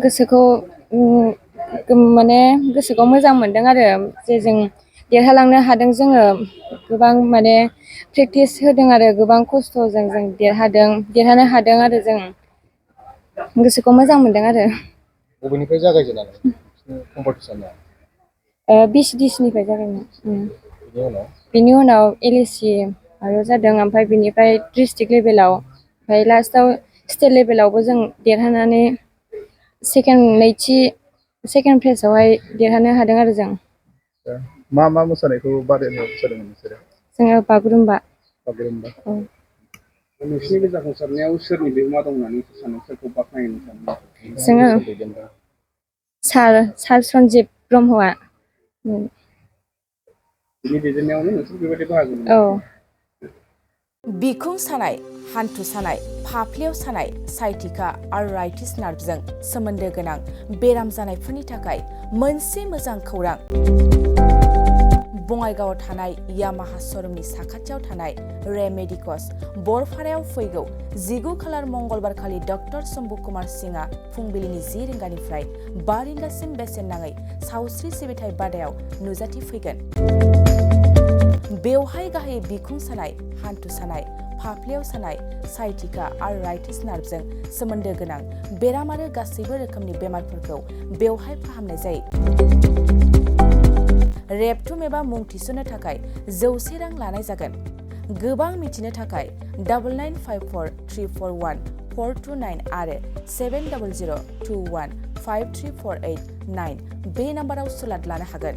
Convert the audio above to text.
गोसोखौ माने गोसोखौ मोजां मोनदों आरो जे जों देरहालांनो हादों जोङो गोबां माने प्रेक्टिस होदों आरो गोबां खस्थ'जों जों देरहानो हादों आरो जों गोसोखौ मोजां मोनदों आरो। बबेनिफ्राय जागायजेनाय कम्पिटिसना? BCDC निफ्राय जागायनाय। बेनि उनाव बिनि उनाव LAC आरो जादों ओमफ्राय बिनिफ्राय डिस्ट्रिक्ट लेभेलाव ओमफ्राय लास्टआव स्टेट लेभेलावबो जों देरहानानै सेकेन्ड प्लेसावहाय देरहानो हादों आरो जों। मा मोसानायखौ बादायनायाव मोसादोंमोन नोंसोरो? जोङो बागुरुम्बा। बागुरुम्बा। औ। नोंसिनि बे जाफुंसारनायाव सोरनि बिहोमा दं होननानै सानो, सोरखौ बाख्नायनो सानो? जोङो सार सन्जिब ब्रह्मआ। बिनि दैदेननायावनो नोंसोर बेबायदि बाहागो औ। बिखुं सानाय, हान्थु सानाय, फाफ्लियाव सानाय, साइटिका आर्थराइटिस नार्भजों सोमोन्दो गोनां बेराम जानायफोरनि थाखाय मोनसे मोजां खौरां। बङाइगावआव थानाय यामाहा श'रुमनि साखाथियाव थानाय रे मेडिकस बरफारायाव फैगौ 19 खालार मंगलबारखालि डक्टर शम्भु कुमार सिंहआ फुंबिलिनि 10 रिंगानिफ्राय 5 रिंगासिम बेसेन नाङै सावस्रि सिबिथाय बादायाव नुजाथिफैगोन। बेवहाय गाहायै बिखुं सानाय, हान्थु सानाय, फाफ्लियाव सानाय, साइटिका आर्थराइटिस नार्भजों सोमोन्दो गोनां बेराम आरो गासैबो रोखोमनि बेमारफोरखौ बेवहाय फाहामनाय जायो। रेबथुम एबा मुं थिसननो थाखाय 100 रां लानाय जागोन। गोबां मिथिनो थाखाय 9954341429 आरो 7002153489 बे नाम्बाराव सुलाद लानो हागोन।